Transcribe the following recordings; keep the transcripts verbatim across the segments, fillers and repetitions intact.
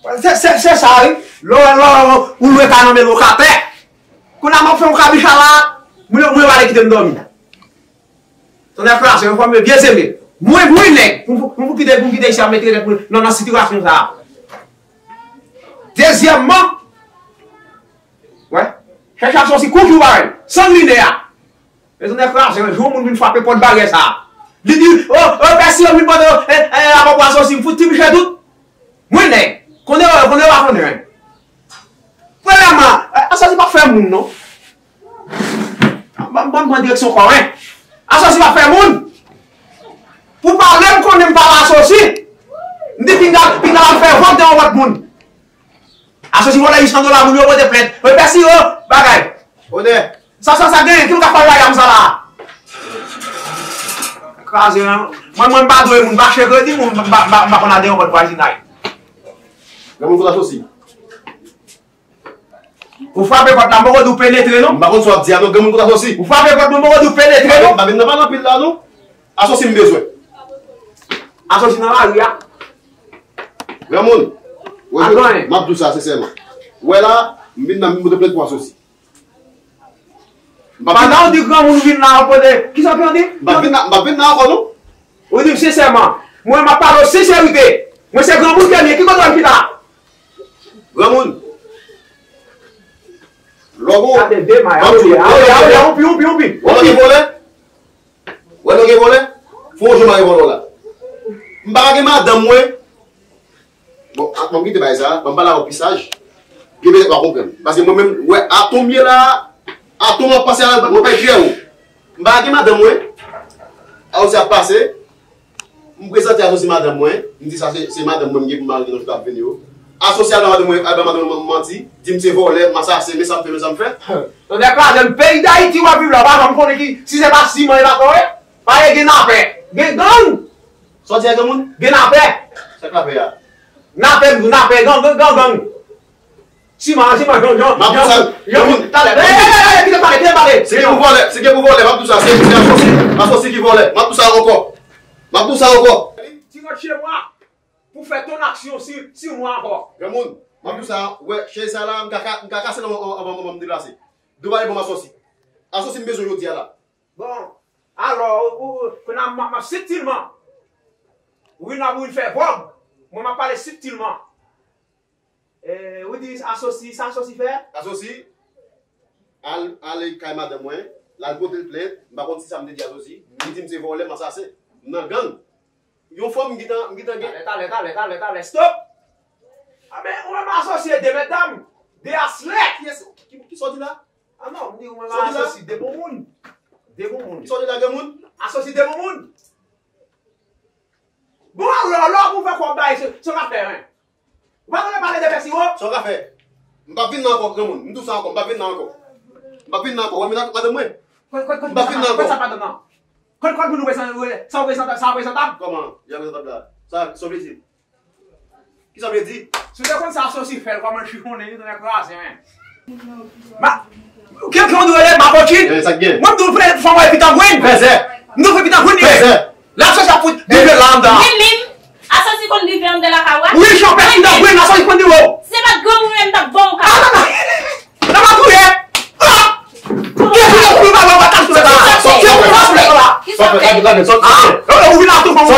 Se, se, se sa, wi. Lè, lè, ou lwe kay nan men lokatè. Kounye a m ap fè yon kabicha la, mwen, mwen pale kite m dòmi. Tonnè kraze, yon fwa mwen byen zeme. Mwen, mwen nèg, pou, pou, pou kite, pou kite isi a mete tèt mwen nan, nan sitiyasyon sa a. Dezyèmman, wè, chèche Asosi kou ki w pa wè l. San linè a. Mezon nèg kraze, yon jou moun vin frape pòt baryè sa a. Li di, o, o, pèsi yo vin pote, e, e, apapou Asosi, m fout ti biche tout. Mwen nèg, konnen yo, konnen yo pa konnen. Premyèman, e, Asosi pa fè moun, non. Ban, ban, ban direksyon kò, wi. Asosi pa fè moun. Pou pale, m konnen m pale Asosi. M di pinga, pinga l ap fè vòt de yon lòt moun. Asosi vòlè uit san dola moun yo pote plent. Mwen pèsi yo, bagay. Onè. Sa, sa, sa genyen, ki moun k ap pale bagay sa la? Kraze, non. Mwen, mwen, m pa dwe moun, m pa chè kredi moun, m pa, m pa, m pa konn al de yon lòt vwazinay. Granmoun kote Asosi? Ou frape pòt la, m poko di w penetre, non. M pa konn sa w ap di a, non, granmoun kote Asosi? Ou frape pòt mwen, m poko di w penetre, non. M pa vin nan pale anpil la, non. Asosi m bezwen. Asosi nan lari a. Granmoun, wè, m ap di w sa sensèman. Wè la, m vin nan, m pote plent pou Asosi. M p ap vin. Pandan w di granmoun vin la, w pote, kisa w di? M p ap vin la, m p ap vin la ankò, non. Ou di m sensèman. Mwen, m ap pale w senserite. Mwen, se granmoun ke m ye. Ki kote w chita? Granmoun. Lògò. Gade de may, a w ye, a w ye, a w ye, ou pi, ou pi, ou pi. Wè lògè vòlè? Wè lògè vòlè? Fò w jwe mare vòlè w la. M pa ka gen madanm mwen. Bon, a, bon, kite bagay sa, ban m pale avè w pi saj. Gen petèt w a konprann. Paske mwen menm, wè, atò m ye la, atò m ap pase a, mwen pa trè wo. M pa gen madanm mwen. Asosi ap pase. M prezante Asosi madanm mwen. M di sa se, se madanm mwen m gen pou m marye nan jou k ap vini yo. Asosi al ba madanm mwen, al ba madanm mwen manti. Di m se vòlè, m asasen, men sa m fè, men sa m fè. Tonnè kraze m, peyi Dayiti w ap viv la, w pa janm konnen ki, si se pa siman e pa kò, e. Pale gen napè, gen gang. Sa w di a granmoun? Gen napè. Sa k napè a? Napè, napè, gang, gang, gang, gang. Siman, siman, jan, jan, jan, jan, talè. Talè, talè, talè, kite pale, kite pale. Si gen pou vòlè, si gen pou vòlè, m ap di w sa, se, se Asosi, Asosi ki vòlè. M ap di w sa ankò. M ap di w sa ankò. Ti rant chez moi pou fè ton aksyon si, si mwen ankò. Granmoun, m ap di w sa, wè, chèz sa la, m ka, ka, m ka kase l anvan, anvan, anvan m deplase. Debare ban m Asosi. Asosi m bezwen jodi a la. Bon, alò, ou, ou, kounye a m ap, m ap sibtilman. Ou vin la pou vin fè vòb. Mwen, m ap pale sibtilman. E, ou di Asosi, sa Asosi fè? Asosi, al, ale kay madanm mwen, l al pote l plent, m pa konn si sa m te di Asosi. Li di m se vòlè, m asasen, m nan gang. Yon fanm m gentan, m gentan gen. Talè, talè, talè, talè, talè, stop! A ben, ou menm Asosi e de mètdam, de aslè. Kiyès, ki, ki sa w di la? A non, m di ou menm Asosi de bon moun. De bon moun. Ki sa w di la, granmoun? Asosi de bon moun. Bon, alò, lè w pou fè kòb bay, se, se w ka fè, wen. Ou pa tande pale de fè siwo? Sa w ka fè? M p ap vin nan ankò, granmoun. M di w sa ankò, m p ap vin nan ankò. M p ap vin nan ankò. Wè, men ak madanm mwen. M p ap vin nan ankò. Kòb sa pa nan. Kòb, kòb pou nou prezan-, sa w prezantab, sa w prezantab. Kòman? Jan prezantab la. Sa, sa w vle di? Ki sa w vle di? Si w te konn sa Asosi fè l, kòman chifonnen li, tonnè kraze, men. Ma, kèlke w di w rele Makòtchit? Eh, sa k gen? Mwen, m di w fè fanm wè Pitangwin. Fèzè. M di w fè Pitangwin li ye. Fèzè. Lè Asosi ap fout dife la anndan. Mwen menm, Asosi konn dife anndan lakay ou a? Wi, jan w fè Pitangwin, Asosi konn dife. Se pa t granmoun menm t ap ban w ka. Ah, non, non. Nan matouye! Ah! Gen pou yo pou yo pa wè w pa ka sou lè la. Gen pou yo pa sou lè la. Kisa w fè? Ah! Yo, yo, ou vin la tou, fò mwen.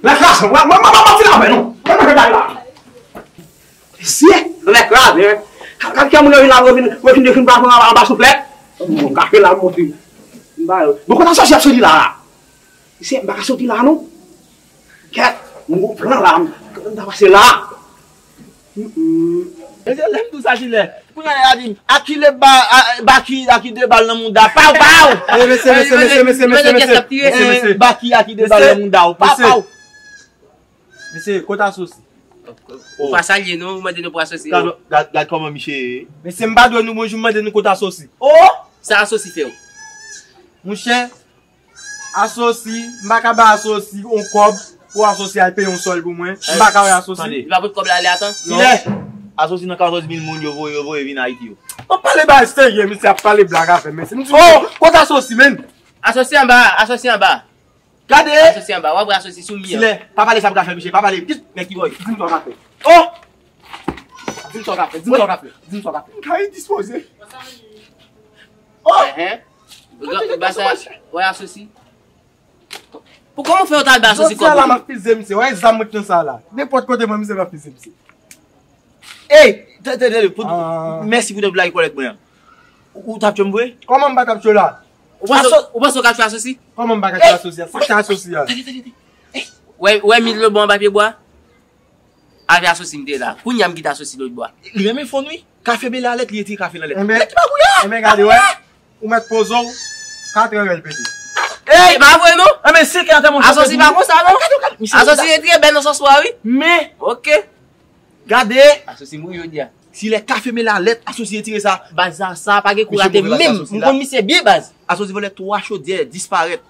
Lè klas, mwen, mwen, mwen, mwen, fin avè nou. Mwen, mwen, mwen, la. Mesye, lè klas, men. Ka, ka, ka moun yo vin la, yo vin, yo vin, yo vin pa pran anba souflèt. Bon, ka fè la, montre. Bon, kote Asosi ap soti la? Mesye, m pa ka soti la, non. Kèt, m gon plan la, m, m ta pase la. Mm, mm. Mesye, lè m di w sa, Jilè, kounye a, nèg la di m, a ki le ba, a, ba ki, a ki de bal nan mouda, paw, paw! Eh, mesye, mesye, mesye, mesye, mesye, mesye, mesye, mesye. Ba ki a ki de bal nan mouda, paw, paw! Mesye, kote Asosi? Ou pa salye, non, ou mande nou pou Asosi. Gad, gad, gad kòman misye ye. Mesye, m pa di nou bonjou, m mande nou kote Asosi. Oh! Sa Asosi fè w? Monchè, Asosi, m pa ka bay Asosi on kòb pou Asosi al peye on sòl pou mwen. M pa ka wè Asosi. Tande. Li pa pot kòb la ale atan? Non. Kilè? Asosi nan katòz mil moun yo voye, yo voye vin Ayiti yo. Ou pale bay serye, misye ap pale blag avè m, mesye. M di, oh, kote Asosi, menn? Asosi anba, asosi anba. Gade! Asosi anba, w ap wè asosi sou mi an. Silè, pa pale sa m ka fè, misye, pa pale. Kis nèg ki bòy, di m sa w ka fè. Oh! Di m sa w ka fè, di m sa w ka fè, di m sa w ka fè. M ka endispoze. Oh! Enhen. Gade, gade, gade, wè asosi. Pou kòman w fè yo ta al ba asosi kòb? Jodi a la, m ap fize misye. Wè zam mwen nan sa la. Nenpòt kote mwen, misye, m ap fize misye. Ey! Tande, tande, pou, mèsi pou de blag kòlèt mwen an. Ou, ou t ap tchwe m vre? Kòman m pa t ap tchwe w la? Ou panse, ou panse w ka tchwe asosi? Kòman m pa ka tchwe asosi a? Sa k fè asosi a? Tande, tande, tande. Wè, wè mi lòtbò anba pye bwa? Avè asosi m te la. Kounye a m kite asosi lòtbò a. Li renmen fonn wi. Kafe bele a lèt, li retire kafe nan lèt. Enben, enben gade wè. Ou mèt poze w. Katrè rèl pete. Ey, pa vre non. Enben, se kè atè monchè. Asosi pa konsa non. Asosi retire bèl nan sòs pwa wi. Men. Ok. Gade. Asosi mouri jodi a. Si lè kafe mele a lèt, asosi retire sa. Baz sa, sa pa gen kou rate menm. M konn misye byen baz. Asosi vòlè twa chodyè, disparèt.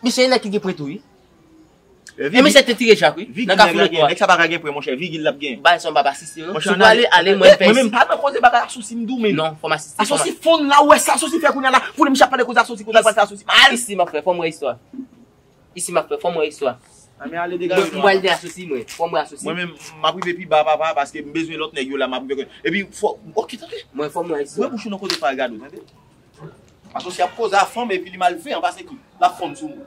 Misye e nèg ki gen pwen tou wi. E misye te tire chak wi. Nan Kafou Lotwa. Nèg sa pa ka gen pwen monchè, vigil l ap gen. Bay sa m pa asiste non. Si w prale, ale mwen fè isi. Mwen menm pa nan koze bagay asosi m di w menm. Non, fò m asiste. Asosi fonn la, ou wè sa asosi fè kounye a la. Pou misye ap pale koze asosi, kote al pale sa asosi. Mal. Isi m ap fè, fò m wè istwa. Isi m ap fè, fò m wè istwa. Ann ale dega yo. Mwen al de asosi mwen, fò m wè asosi. Mwen menm, m ap rive pi ba papa, paske m bezwen lòt nèg yo la, m ap rive. Epi fò, ok, tande. Mwen fò m wè istwa. Mwen bouch ou nan kote pa gad ou, tande. Asosi ap koze a fanm epi li malveyan pase ki l ap fonn sou moun.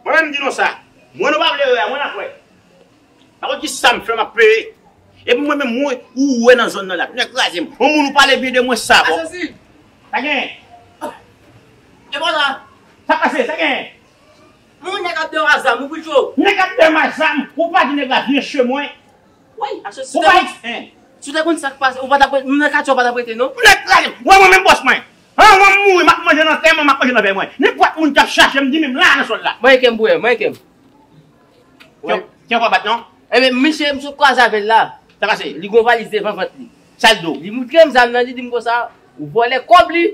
Mwen menm di nou sa, mwen nou pa vle wè a, mwen n ap wè. Pa konn kisa m fè m ap peye. Epi mwen menm mwen, ou wè nan zòn nan la, nèg kraze m. Yon moun ou pale byen de mwen sa bon. Asosi. Sa genyen? E pa sa. Sa pase, sa genyen? Moun nèg ap dèyè w a zam, ou pito. Nèg ap dèyè m a zam, ou pa di nèg la vyen che mwen. Wi, asosi. Ou pa di, en. Si w te konn sa k pase, ou pa t ap rete, moun nan katye w pa t ap rete non. Nèg kraze m. Wè mwen menm bòs mwen. An, mwen mouri, m ap manje nan tè mwen, m ap manje nan vè mwen. Nenpòt moun k ap chache m, di menm la nan sòl la. Mwen kè m pou wè, mwen kè m. Kè w pa bat non? Enben, misye, m sot kwaze avè l la. Sa pase? Li gon valiz devan vant li. Sa l di w? Li moutre m zam nan, li di m konsa, ou vòlè kòb li,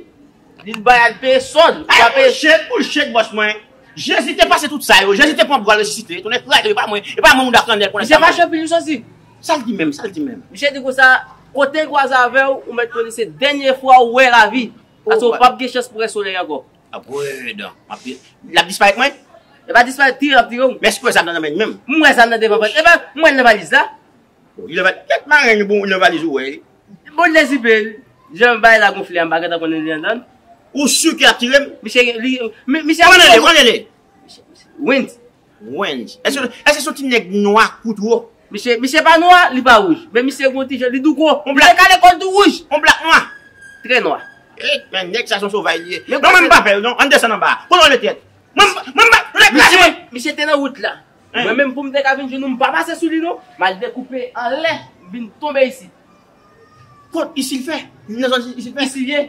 li bay al peye sòl. Ay, bullshit, bullshit, bòs mwen. Jezi te pase tout sa yo. Jezi te pran bwa l resisite. Tonnè kraze, e pa mwen, e pa mwen moun dakandèl pou nèg sa. Misye fache anpil, wi, Asosi. Sa l di menm, sa l di menm? Misye di konsa, kote l kwaze avè w, ou mèt konnen se dènye fwa ou wè lavi. Paske ou p ap gen chans pou wè solèy ankò. Apre, non. L ap disparèt mwen? E pa disparèt, tire l ap tire w. Men èske w wè zam nan nan men l menm? M wè zam nan devan vant. E pa, m wè l nan valiz la. Li nan valiz, kèt marenn bon, li nan valiz ou wè. Bon, li nan zipe l. Jan bagay la gonfle a, m pa gentan konnen li anndan. Ou si ke l ap tire m? Misye, li, mi-, misye ap tire w. Kòman l rele? Wens. Wens. Èske, èske se yon ti nèg nwa kout wo? Misye, misye pa nwa, li pa wouj. Men misye gon ti jan, li tou gwo. Misye ka lekòl tou wouj. Yon blak nwa? Trè nwa. E, men nèg sa se yon sovay li ye. Non, mwen m pa pè, non. Ann desann anba a. Kote w rele tèt? Mwen, mwen, mwen, mwen, misye, misye te nan wout la. Mwen menm pou m te ka vin jwenn ou, m pa pase sou li non. M al dekoupe anlè, m vin tonbe isit. Kot? Isi l fè? Nan zòn isi l fè? Isi l ye.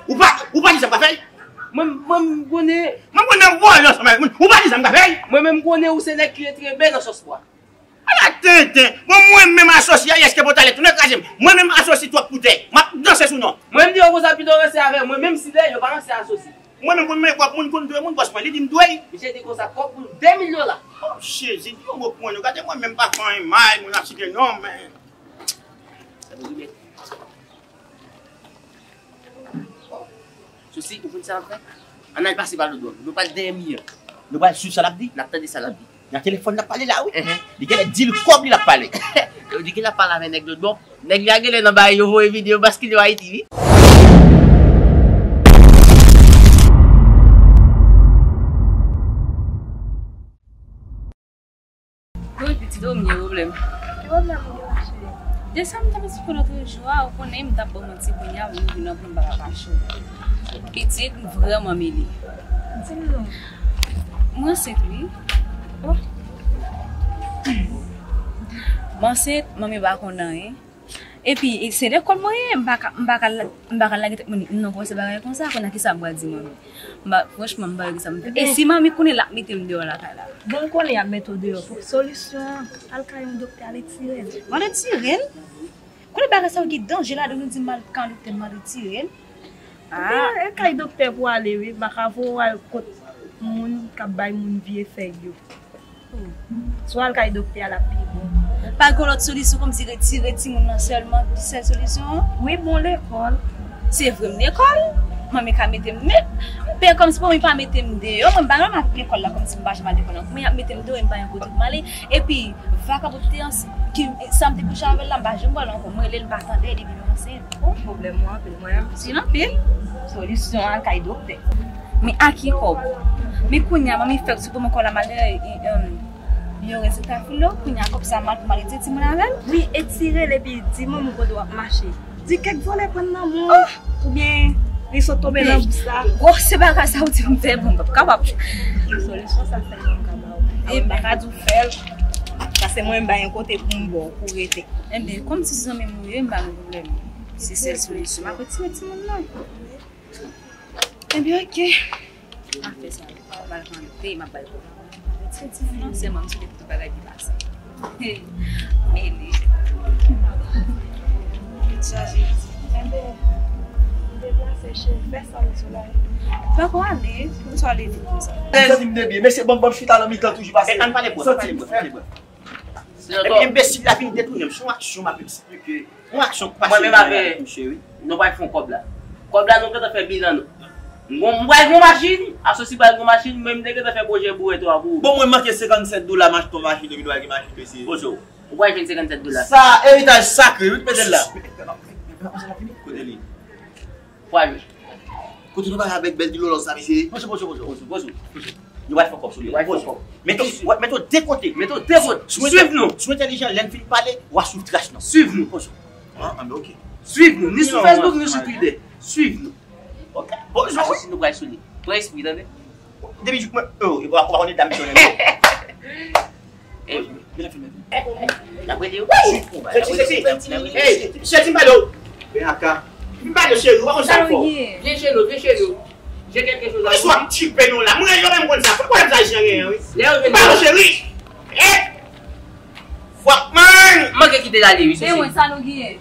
Ou pa, ou pa di sa m ka fè? Mwen, mwen m konnen. Mwen m konnen vòlè ansanm avèk moun. Ou pa di sa m ka fè? Mwen menm m konnen ou se nèg ki retire bè nan sòs pwa. Ala tenten. Bon, mwen menm Asosi a, èske pou talè tounen kraze m. Mwen menm Asosi twòp pou tè. M ap danse sou non. Mwen m di yo konsa pito ranse avè mwen, menm si dèyè yo pa ranse Asosi. Mwen menm pou mwen pwòp moun konn dwe moun bòs mwen, li di m dwe l. Misye di konsa kòb pou de mil dola. Oh, Jezi, di yon mo pou mwen non. Gade mwen menm pa fè anyen mal, moun ap site non, men. Asosi, ou konn sa n ap fè? Ann al pase pa lòt bò. Nou pral dèyè mi an. Nou pral swiv sa l ap di? N ap tande sa l ap di. Nan telefòn n ap pale la, wi. Enhen. Li genlè di l kòb li l ap pale. Yo di ke l ap pale avè nèg lòt bò. Nèg la genlè nan bagay yo voye videyo baskile w Ayiti, wi. Wi, pitit, ou m gen pwoblèm. Ki pwoblèm ou gen, ma chérie? De sa m t ap esplike w lòt jou a, ou konnen m t ap ba w manti, kounye a m vin nan pran bagay pa cho. Pitit, m vrèman mele. Di m non. M ansent, wi. Oh. M ansent, manmi pa konn anyen. Epi, e, se lekòl mwen ye, m pa ka, m pa ka, m pa ka lage tèt mwen nan gwo se bagay konsa, kounye a kisa m pral di manmi? M pa, franchman, m pa wè kisa m fè. E si manmi konnen l ap mete m deyò lakay la? Bon, m konnen y ap mete w deyò. Pou solisyon an, al kay yon doktè, al retire l. M al retire l? Konnen bagay sa yo gen danje ladan l, ou di m al kay yon doktè, m al retire l? Ah. Ebyen, e kay doktè pou w ale, wi. M pa ka voye w al kot moun k ap bay moun vye fèy yo. Si w al kay doktè a, l ap pi bon. Pa gen lòt solisyon kòmsi retire timoun nan sèlman, sèl solisyon an? Wi, bon lekòl. Se vre m lekòl, manmi ka mete m, men m pè kòmsi pou mwen pa mete m deyò, mwen m pa renmen lekòl la kòmsi m pa janm al lekòl ankò, men y ap mete m deyò, m pa gen kote pou m ale. Epi, vakabon te ansi, ki, sa m te kouche avè l la, m pa janm wè l ankò, m rele l, m pa tande l, epi m ansent. Ou pwoblèm ou anpil, mwen menm. Si l anpil, solisyon al kay doktè. Men a ki kòb? Men kounye a, manmi fèk sou pou mwen kò la malè, Yo rezilta filo, kounye a kòb sa mal pou m al retire timoun avè l? Wi, etire l epi di manman w kote w ap mache. Di kèk vòlè pran nan men w, oubyen li sot tonbe nan bous la. Gwosè bagay sa ou di pou m fè, bon, m p ap kapab. Solisyon sa sèlman m ka ba w. E m pa ka di w fè l, paske mwen m pa gen kote pou m ba w pou rete. Enben, kòm ti zanmi m ou ye, m pa gen pwoblèm. Se sèl solisyon, m ap retire timoun nan. Ebyen, oke. M ap fè sa. M al kanpe, m ap bay kòb. M ap retire timoun nan, sèlman m swete pou tout bagay byen pase. Mele. Chaje. Enben, deplase, cheri, fè sa ou sou la. Pako ale, pou sa ale vit konsa. Mezanmi, m te byen, mesye, banm, banm chita nan mitan toujou pase. E, ann pale bwè, ann pale bwè, ann pale bwè. Epi enbesil la vin detounen m. Se yon aksyon m ap eksplike. Yon aksyon k pase nan tèt mwen, wi. Mwen menm avè nou pral fè yon kòb la. Kòb la nou gentan fè bilan nou. M gon, m pral gon machin, asosi pral gon machin, mwen m te gentan fè pwojè boure twa pou ou. Bon, mwen manke senkannsèt dola, m achte yon machin, epi nou pral gen machin, mesye. Pozo, ou pral jwenn senkannsèt dola. Sa, eritaj sakre, wi, mete l la. Kote li? Pral. Kote nou pale avèk bèl ti lolo sa, mesye? Pozo, pozo, pozo, pozo, pozo. Nou pral fè kòb sou li. Nou pral fè kòb. Mete w, mete w de kote. Mete w de kote. Swiv nou. Si w entèlijan, lè n fin pale, w a swiv tras nou. Swiv nou. Pozo. Ah, ah, men oke. Swiv nou. Ni sou Facebook, ni sou Twitter. Swiv nou. Oke. Pozo. Asosi nou pral sou li. Pran espri, tande? Depi jouk mwen, oh, e pa, pa konnen dam ki yon nèg. Ey, n ap rele yo. Sesi, sesi. Ey, sesi, m pale w. Ben aka. M pale w, cheri, ou pa konn sa l fè w. Vye chelo, vye chelo. J'ai quelque chose à vous dire. Mwen sou ap tipe nou la. Mwen yo menm konn sa. Fò pwoblèm sa jan genyen, wi. Lè yo vin. M pale w, cheri. Eh! Fwap, man! Manke kite l ale, wi, sesi. E mwen, sa nou genyen?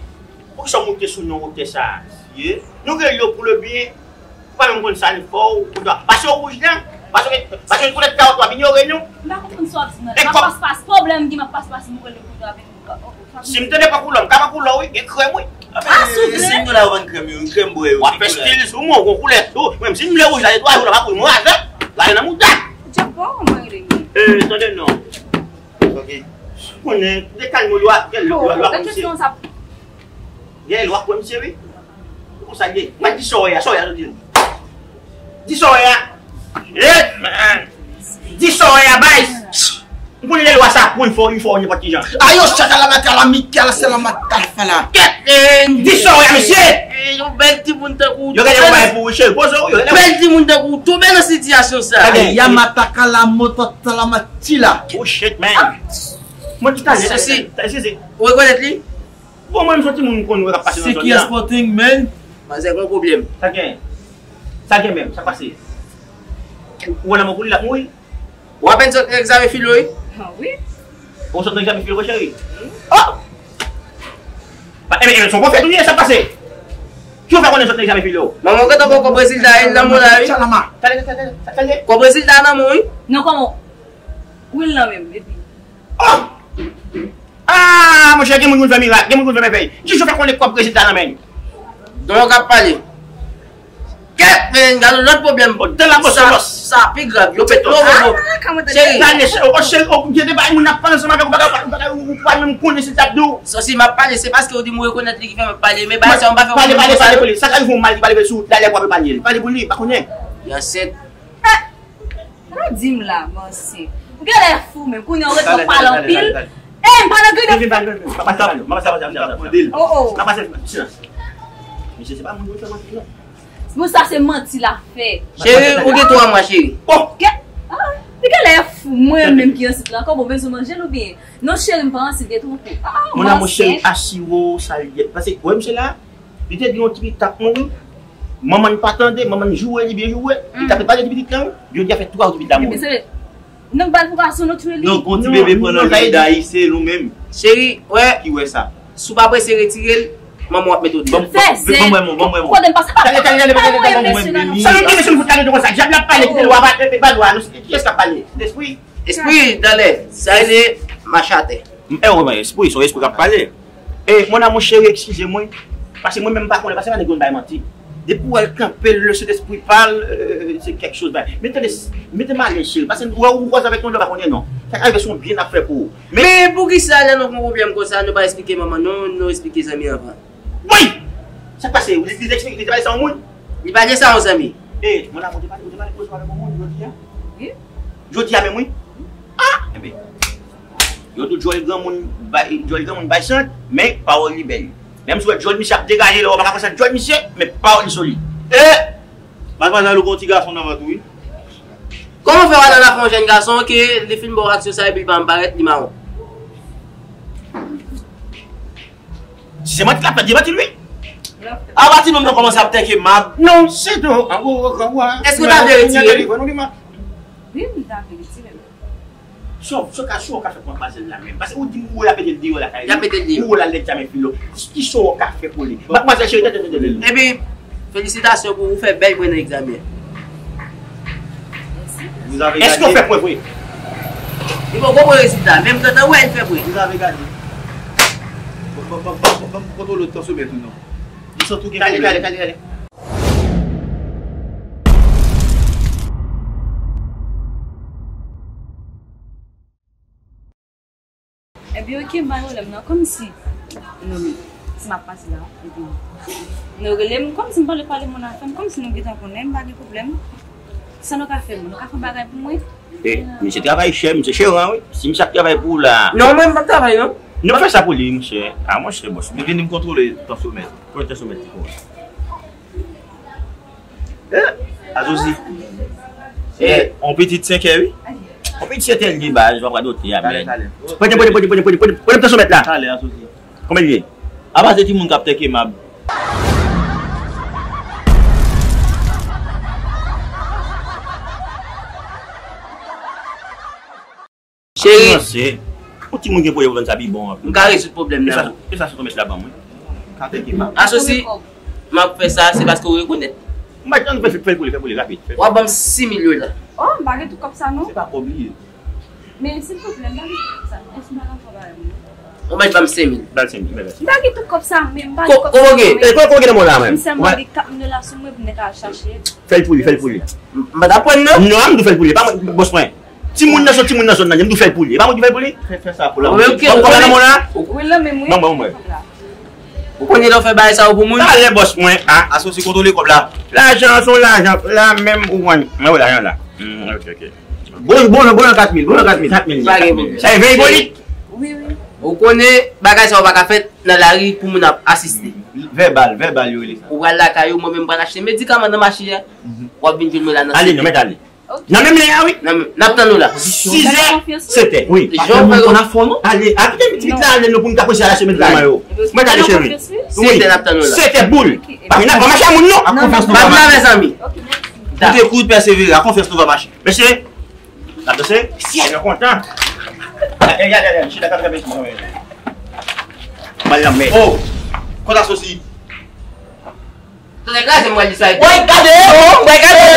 Poukisa w moute sou nou wotè sa a? Ye. Nou gen yo pou le byen. Ou pa menm konn sa n fè w, ou dwa. Pase w wouj la. Pase, pase w koulè kawòt w ap inyore nou. M pa konprann sa w ap di nan. M ap pas pas pwoblèm ki m ap pas pas m rele pou nou avèk nou. Si m tande pa koulè, m ka pa koulè, wi. Gen krèm, wi. Ah, souple. Se nou la yo vann krèm yo, krèm bwè yo. W ap fè stil sou mwen, gon koulè tou. Menm si m vle wouj la, se twa jou la, pa pou mwen avè. La nan mouda. Djab, bon, mwen rele. Eh, tande non. Ok. Konnen, de kalmo yo a, gèl yo a, yo a konn se. Gèl yo a konn se, wi. Pou sa ye. Mwen di sa w wè a, sa w wè a, di. Di sa w wè a. Eh, man. Di sa w wè a, bay. M konnen lè lwa sa pou l fò, li fò nenpòt ki jan. Ayo, chata la mata la Mikel, se la mata fala. Kèt, eh, di sa w wè a, mesye. Eh, yon bèl timoun tankou. Yo gade yon bay pou Michel, poze w, yo gade. Bèl timoun tankou, tonbe nan sitiyasyon sa. Aya, mata kala moto tala matila. Oh shit, man. Mwen tout alè. Sesi. Sesi. Ou rekonèt li? Bon, mwen, m soti moun m konn wè k ap pase nan zòn nan. Se ki Sporting, man? Manzè gon pwoblèm. Sa gen? Sa gen menm? Sa pase? Ou wè nan mwen kou li l ap mouri? Ou apèn sot egzamen filo, wi? Ah, wi. Ou sot nan egzamen filo, cheri? Oh! Ba, e, e, se yon pwofèt ou ye, sa pase? Ki ou fè konnen sot nan egzamen filo? Manman, ou gentan pran kòb rezilta a nan men w la, wi. Tande, tande, tande, tande. Kòb rezilta a nan men w, wi. Non, kòman? Wi, l nan men m, epi. Oh! Ah, monchè, gen moun ki konn fè mirak, gen moun ki konn fè mèvèy. Jis yo fè konnen kòb rezilta nan men l. Donk, w ap pale. Kèt, men, gade lòt pwoblèm. Oh, dan la bosse sa, sa pi grav. Yo pete. Non, non, non. Cheri. Gade, cheri, oh, cheri, oh, gen de bagay moun ap pale ansanm avèk ou, bagay, bagay, ou, ou pa menm konnen si l t ap di w. Sesi, m ap pale, se paske ou di m ou rekonèt li ki fè m ap pale, men bagay sa yo m pa fè. Pale, pale, pale pou li. Sa k rive w mal, li pale sou, dalè pou ap pale. Pale pou li, pa konnen. Li ansent. Sa w di m la, manzè? Ou genlè fou menm, kounye a w ret w ap pale anpil. Ey, m pa nan grenn. Vin, vin, vin, vin. Papa, sa, papa, sa, papa, sa, papa. Oh, oh. Papa, se silans. Mesye, se pa moun yo fè manti, non. Bon, sa se manti l ap fè. Cheri, ou gen twa mwa, cheri. Oh! Gen, ah, li genlè fou, mwen menm ki ansent la ankò, bon, bezwen manje l oubyen? Non, cheri, m pa ansent, detwonpe. Ah, mon amour chéri, asire w, sa l ye. Paske, wè, misye la, li te di yon ti pitit ap mouri. Manman l pa tande, manman l joure li byen joure. Li t ap pale de pitit lan, wi. Jodi a fè twa jou pitit la mouri. Ebyen, se nèg bal pou gason, nou touye li. Non, gon ti bebe pran nan li, dayi, se nou menm. Cheri, wè. Ki wè sa? Si w pa prese retire l, manman w ap mete w deyò. Fè zen. Ban mwen, ban mwen. Kote m pase? Tande, tande, tande, tande, tande, ban mwen, mesye, non. Sa nou di, mesye, nou fout tande konsa. Dyab la ap pale, kite l, w a pa, e, e, ba lwa, nou, kiyès k ap pale? Lespri? Espri, talè, sa rele mache atè. E, espri, se yon espri k ap pale. E, mon amour chéri, eskize mwen. Paske mwen menm m pa konnen, paske pa nèg yo bay manti. Depi w wè l kanpe, le Sentespri pa l, euh, se kèk choz bay. Mete l, mete m alèz, cheri, paske ou wè ou kwaze avèk yon lè pa konnen non. Sa ka rive se yon byen n ap fè pou ou. Men poukisa lè nou gen pwoblèm konsa, nou pa esplike manman nou, nou esplike zanmi anvan? Woy! Sa k pase? Li, li te eksplike, li te pale sa yon moun? Li pa di sa yon zanmi. E, mon amour, ou te pale, ou te pale koze avèk yon moun jodi a? Wi. Jodi a menm, wi. Ah, enben. Yo tou djòl granmoun bay, djòl granmoun bay sant, men pawòl li bèl. Menm si w wè djòl misye ap degaje lè w pa ka pran sant djòl misye, men pawòl li solid. E! Madmwazèl, ou gen yon ti gason nan vant ou, wi. Kòman w fè w al nan afè yon jèn gason ke li fin ba w aksyon sa epi li pa janm parèt, li mawon? Si se manti l ap fè, di manti l wi. Apa ti nonm nan kòmanse ap tèke mab. Non, se do an gwo gwo gwo. Èske w ta vle retire l? Wi, m ta vle retire l. So, so ka, so ka fè pou madmwazèl la menm. Paske ou di m ou wè l ap mete l deyò lakay li. L ap mete l deyò. Ou wè l al lè djamen filo. Ki so w ka fè pou li? Madmwazèl cheri, tande, tande, tande. Epi, felisitasyon pou ou fè bèl pwen nan egzamen. Èske w fè pwen vre? Li poko pran rezilta, men m gentan wè l fè pwen. Vous avez gagné. Bon, bon, bon, bon, bon, bon, kontwole tansyometre ou non. Li sot ou gen pwoblèm. Kale, kale, kale, kale. Ebyen, oke, m pa gen pwoblèm, non, kòmsi, non, si m ap pase la, epi, nou rele m, kòmsi m pale, pale moun afè m, kòmsi nou gentan konnen, m pa gen pwoblèm. Sa nou ka fè, nou ka fè bagay pou mwen? E, misye travay chè, misye cheran, wi. Si misye ap travay pou ou la. Non, mwen, m p ap travay, non. Nou fè sa pou li, monchè. A, monchè, bòs. Vini m kontwole tansyometre. Kontwole tansyometre pou mwen. Eh, Asosi. Eh, on pitit senkè, wi. On pitit senkè li gen baz, w ap radote, amèn. Talè, talè. Pran, pran, pran tansyometre la. Talè, Asosi. Konbyen li ye? Apa se timoun k ap tèke mab. Cheri. Yon timoun gen pwoblèm pou vin sa pi bon. M ka rezoud pwoblèm nan. E sa, e sa se konmès la ban mwen. Ka tèke mab. Asosi, m ap fè sa, se paske w rekonèt. M pa janm fè, fè l pou li, fè l pou li, rapid. W ap ban m sis mil dola. Oh, m pa gen tout kòb sa non. Se pa kòb li ye. Men silvouplè, m pa gen tout kòb sa non. Èske w pa ka fè bagay mwen? Ou mèt ban m senk mil. Ba l senk mil, ba l senk mil. M pa gen tout kòb sa menm, m pa gen kòb sa menm. Ko-, kote w gen? E, kote w gen nan men w la menm? M sèlman gen kat mil dola sou mwen pou m mèt al chache. Fè l pou li, fè l pou li. M pa t ap pran l non. Non, m tou fè l pou li. Pa mwen, bòs mwen. Timoun nan sot, timoun nan sot nan, m tou fè l pou li. E pa mwen ki fè l pou li? Fè, fè sa pou la. Mwen menm ki konnen. Kòb la nan men w la? Wi, nan men mwen. Ban, ban mwen. Ou konnen lè w fè bagay sa yo pou moun? Talè bòs mwen, a, Asosi kontwole kòb la. Lajan, se yon lajan, la menm ou konn. Mwen wè lajan la. Hmm, ok, ok. Bon, bon, bon, kat mil, bon, kat mil. Kat mil. Pa gen pwoblèm. Sa e ven Ipolit? Wi, wi. Ou konnen bagay sa yo pa ka fèt nan lari pou moun ap asiste. Vèbal, vèbal yo rele sa. Ou pral lakay ou, mwen menm m pral achte medikaman nan mache a. W ap vin jwenn mwen la nan sèt è. Ale, nou mèt ale. Nan menm lè a, wi. Nan menm, n ap tann ou la. Sizè, setè, wi. Jan w fè yo. Ale, a kite pitit la ale non pou n ka prese a la semèn la yo. Mwen gade cheri. Setè, n ap tann ou la. Setè boul. Pa vin ap mache a moun non. Pa vin avè zanmi. Koute kou pèsevere, a konfyans nou va mache. Mesye, n ap danse? Mesye, mwen kontan. Gade, gade, gade, chita, gade, gade, gade. Mal nan men. Oh, konn Asosi. Tande kraze m wè li sa. Woy, gade, oh, woy, gade.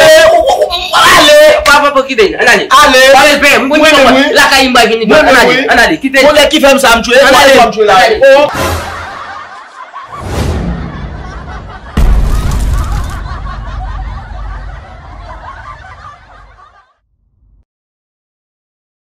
Ale. Pa, pa, pa, kite, ann ale. Ale. Pa respè, m konn lakay m bay vini. Ann ale, ann ale, kite. Konnen ki fè m sa, m tchwe, ann ale, m tchwe la. Oh.